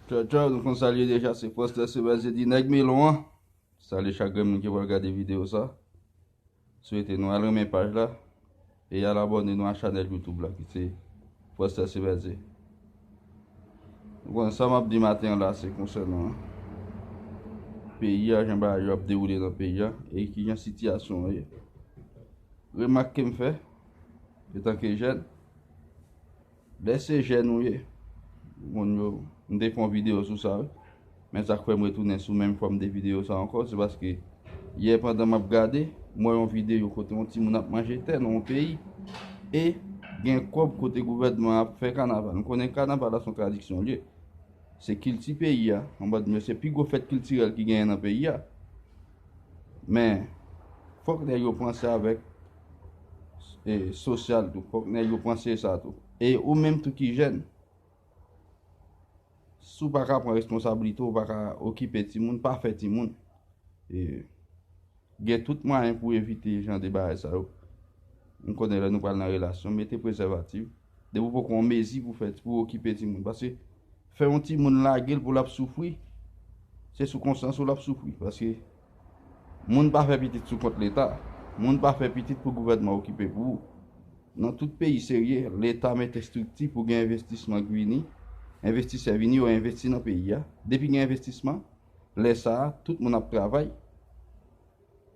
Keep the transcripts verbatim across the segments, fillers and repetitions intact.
Tchaw, tchaw, nou konn sa l ye deja, se Frans Tè Sebèl, se di nèg melon an. Salye chak grenn moun ki pral gade videyo sa. Swete nou al renmen paj la e al abòne nou a chanèl YouTube la ki se Frans Tè Sebèl. Nou konnen sa m ap di maten an la, se konsènan peyi a, jan bagay yo ap dewoule nan peyi a e kijan sitiyasyon an ye. Remak ke m fè, etanke jèn, lè se jèn ou ye, moun yo, m te fè yon videyo sou sa, wi. Men sa k fè m retounen sou menm fòm de videyo sa ankò, se paske yè pandan m ap gade, m wè yon videyo kote yon timoun ap manje tè nan yon peyi e gen kòb kote gouvènman an ap fè kanaval. Nou konnen kanaval la se yon tradiksyon l ye. Se kilti peyi a, anba di se pi gwo fèt kiltirèl ki genyen nan peyi a. Men, fòk nèg yo panse avèk e, sosyal tou. Fòk nèg yo panse sa tou. E ou menm tou ki jèn, si w pa ka pran responsablite w, ou pa ka okipe timoun, pa fè timoun. E, gen tout mwayen pou evite jan de bagay sa yo. M konnen lè nou pral nan relasyon, mete prezèvatif. Depi w poko an mezi pou fè, pou okipe timoun. Paske fè yon timoun lage l pou l ap soufri, se sou konsyans ou l ap soufri. Paske moun pa fè pitit sou kont Leta. Moun pa fè pitit pou gouvènman okipe pou ou. Nan tout peyi serye, Leta mete estrikti pou gen envestisman k vini, envestisè vini, yo envesti nan peyi a. Depi gen envestisman, lè sa a, tout moun ap travay.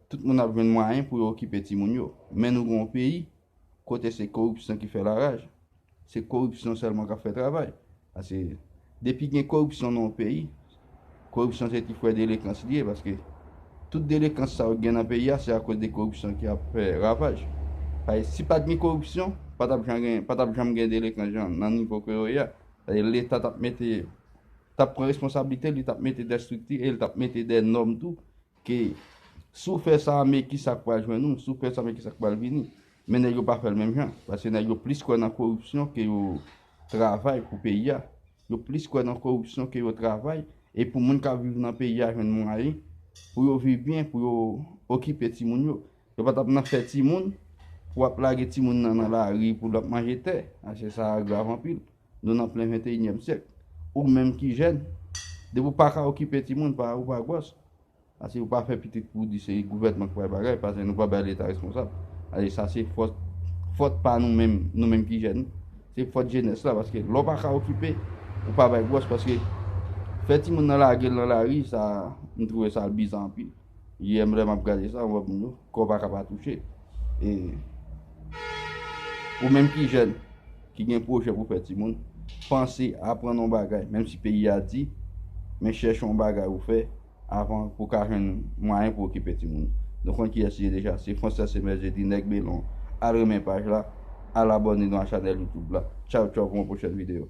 Tout moun ap jwenn mwayen pou yo okipe timoun yo. Men nou gen yon peyi kote se koripsyon ki fè laraj. Se koripsyon sèlman k ap fè travay. Paske depi gen koripsyon nan yon peyi, koripsyon se ti frè delekans li ye, paske tout delekans sa yo gen nan peyi a, se akoz de koripsyon ki ap fè ravaj. Paske si pa t gen koripsyon, pa t ap janm gen, pa t ap janm gen delekans jan, nan nivo ke yo ye a. Paske Leta t ap mete, t ap pran responsablite, li t ap mete de estrikti e li t ap mete de nòm tou, ke si w fè sa, men ki sa k pral jwenn ou, si w fè sa, men ki sa k pral vini. Men nèg yo pa fè l menm jan, paske nèg yo plis kwè nan koripsyon ke yo travay pou peyi a. Yo plis kwè nan koripsyon ke yo travay, e pou moun k ap viv nan peyi a jwenn mwayen pou yo viv byen, pou yo okipe timoun yo. Yo pa t ap nan fè timoun pou w ap lage timoun nan nan lari pou l ap manje tè. Paske sa a grav anpil. Nou nan plen venteyinyèm syèk. Ou menm ki jèn, depi w pa ka okipe timoun pa, ou pa gwòs. Paske ou pa fè pitit pou w di se gouvènman ki bay bagay, paske nou pa bay Leta responsab. Paske sa se fòt, fòt pa nou menm, nou menm ki jèn. Se fòt jenès la, paske lè w pa ka okipe, ou pa bay gwòs, paske fè timoun nan lage l nan lari, sa, m twouve sa bizan anpil. Yè m lè m ap gade sa, m wè moun yo, kò pa ka pa touche. E ou menm ki jèn, ki gen pwojè pou fè timoun, panse aprann yon bagay, menm si peyi a di, men chèche yon bagay ou fè avan pou w ka jwenn mwayen pou okipe timoun. Nou konn kiyès li ye deja, se Frans Tè Sebèl, di nèg melon. Al renmen paj la, al abòne nou a chanèl YouTube la. Tchaw, tchaw, pou yon pwochèn videyo.